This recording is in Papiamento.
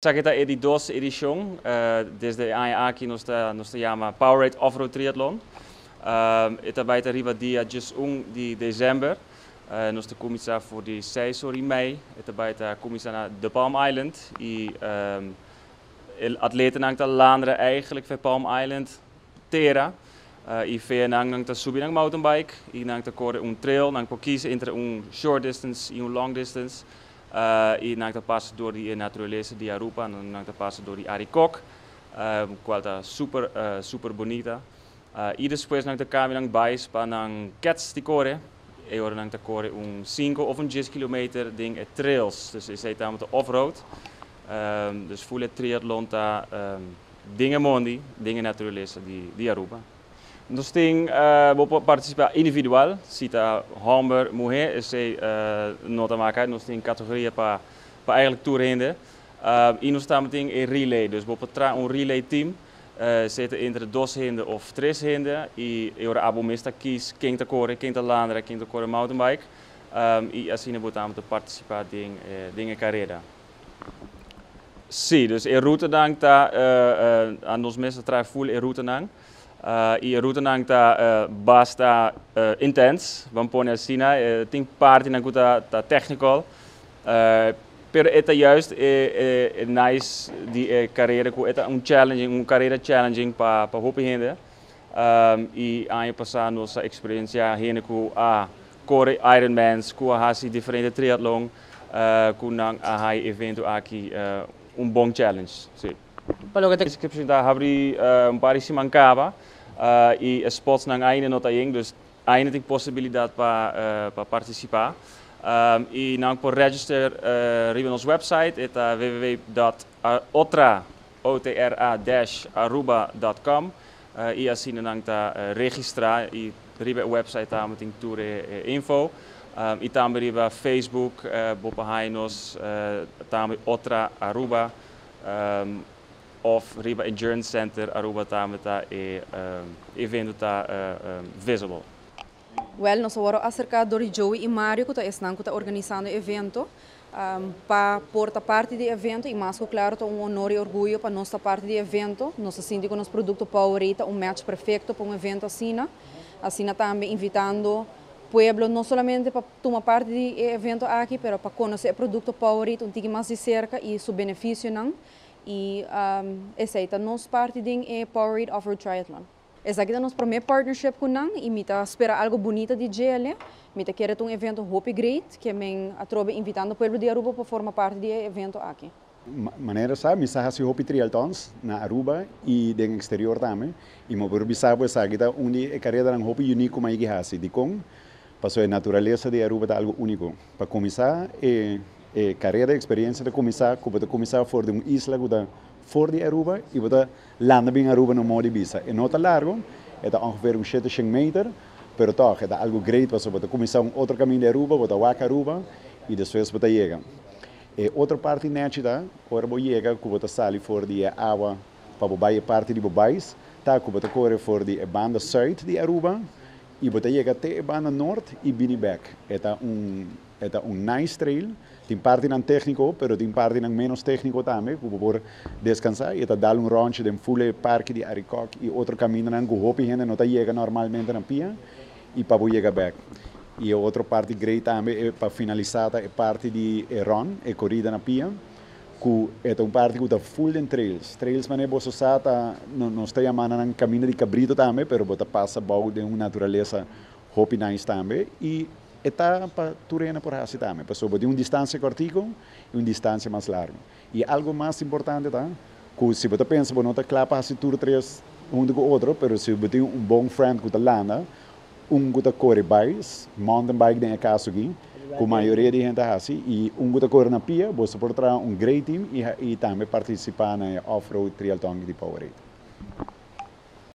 Esaki ta e di dos edicion. Desde e aña aki nos ta yama Powerade Off-Road Triathlon. E ta bay ta riba dia 11 di december. Nos ta cuminsa for di 6:30. E ta bay ta cuminsa na The Palm Island y e atletanan ta landa eigenlijk for Palm Island tera y fe nan ta subi nan mountain bike y nan ta core un trail, nan por kies entre un short distance y un long distance. Y nan ta pasa door di naturalesa di Aruba, nan ta pasa door di Arikok, cual ta super, super bunita. Y despues nan ta cambia nan bike pa nan keds di core, y ora nan ta core un 5 of un 10 kilometer den e trails, dus esey ta off-road. Dus full triathlon ta den e mondi, den e naturalesa di Aruba. Nos tin bo participa individual, si ta homber, muher, esey no ta maak uit. Nos tin categoria pa eigenlijk tur hende. Y nos tambe tin e relay, dus bo por traha un relay team, zit entre dos hende of tres hende y ora abo mes ta kies ken ta core, ken ta landa, ken ta core mountain bike. Y asina bo ta participa den e careda. Si, dus e ruta nan ta nos mes a traha full e ruta nan. Y e ruta nan ta basta intens, ban pone asina, tin parti nan ta technical, pero e ta juist e nice di e careda cu ta un challenging, un careda challenging pa hopi hende. Y aña pasa nos a experiencia hende cu a core Ironmans, cu a hasi diferente triathlon, cu nan a haya e evento aki un bon challenge. Si. Pa loke ta Inscripcion ta habri un par di siman caba y spots nan ainda no ta yen, dus ainda tin posibilidad pa participa. Y nan por register riba nos website, ta www.otra-aruba.com y asina nan ta registra y riba website tambe tin tur info. Y tambe riba Facebook, bo por haya nos tambe Otra Aruba of riba Endurance Center Aruba tambe ta e evento ta visible. Well, nos a wordo acerca door Joey y Mario, cu ta esnan cu ta organisando e evento, pa por ta parti di e evento y mas claro ta un honor y orguyo pa nos ta parti di e evento. Nos ta sinti cu nos producto Powerade un match perfecto pa un evento asina. Asina tambe invitando pueblo no solamente pa tuma parti di e evento aki, pero pa conoce e producto Powerade un tiki mas di cerca y su beneficionan. Y esey ta nos parti den e Powerade Off-Road Triathlon. Esaki ta nos prome partnership cu nan y mi ta spera algo bunita di dje. Mi ta kere un evento hopi great, kiermen atrobe invitando pueblo di Aruba pa forma parti di e evento aki. Manera sa, mi sa hasi hopi triathlons na Aruba y den exterior tambe. Y mi por bisa bo esaki ta un di e caredanan hopi unico cu mi a hasi. Di con, paso e naturalesa di Aruba ta algo unico. Pa cuminsa, e careda experiencia ta cuminsa, cu bo ta cuminsa for di un isla cu ta for di Aruba y bo ta landa bin Aruba na moda di bisa. E no ta largo, e ta ongeveer un 700 meter, pero toch, e ta algo great, paso bo ta cuminsa un otro caminda di Aruba, bo ta wak Aruba y despues bo ta yega. E otro parti nechi ta, ora bo yega, cu bo ta sali for di awa pa bo bay parti di bo bais, ta cu bo ta core for di banda zuid di Aruba y bo ta yega te banda noord y bini back. E ta un nice trail, tin partinan tecnico, pero tin partinan menos tecnico tambe, cu por descansa y ta dal un rondje den full parke di Arikok y otro camindanan cu hopi hende no ta yega normalmente na pia y pa bo yega back. Y otro parti great tambe e pa finalisa e parti di run, e corida na pia, cu e un parti cu ta full den trails. Trails manera bo sa ta no, nos ta yama nan caminda di cabrito tambe, pero bo ta pasa bou di un naturalesa hopi nice tambe y e ta pa tur hende por hasi tambe. Paso bo tin un distancia cortico y un distancia mas largo. Y algo mas importante ta, cu si bo pensa bo no ta cla pa hasi tur tres hunto cu otro, pero si bo tin un bon friend cu ta landa, un cu ta core bikes, mountain bike den e caso aki, cu mayoria di hende hasi, y un cu ta core na pia, bo por traha un great team y tambe participa na off-road triathlon di Powerade.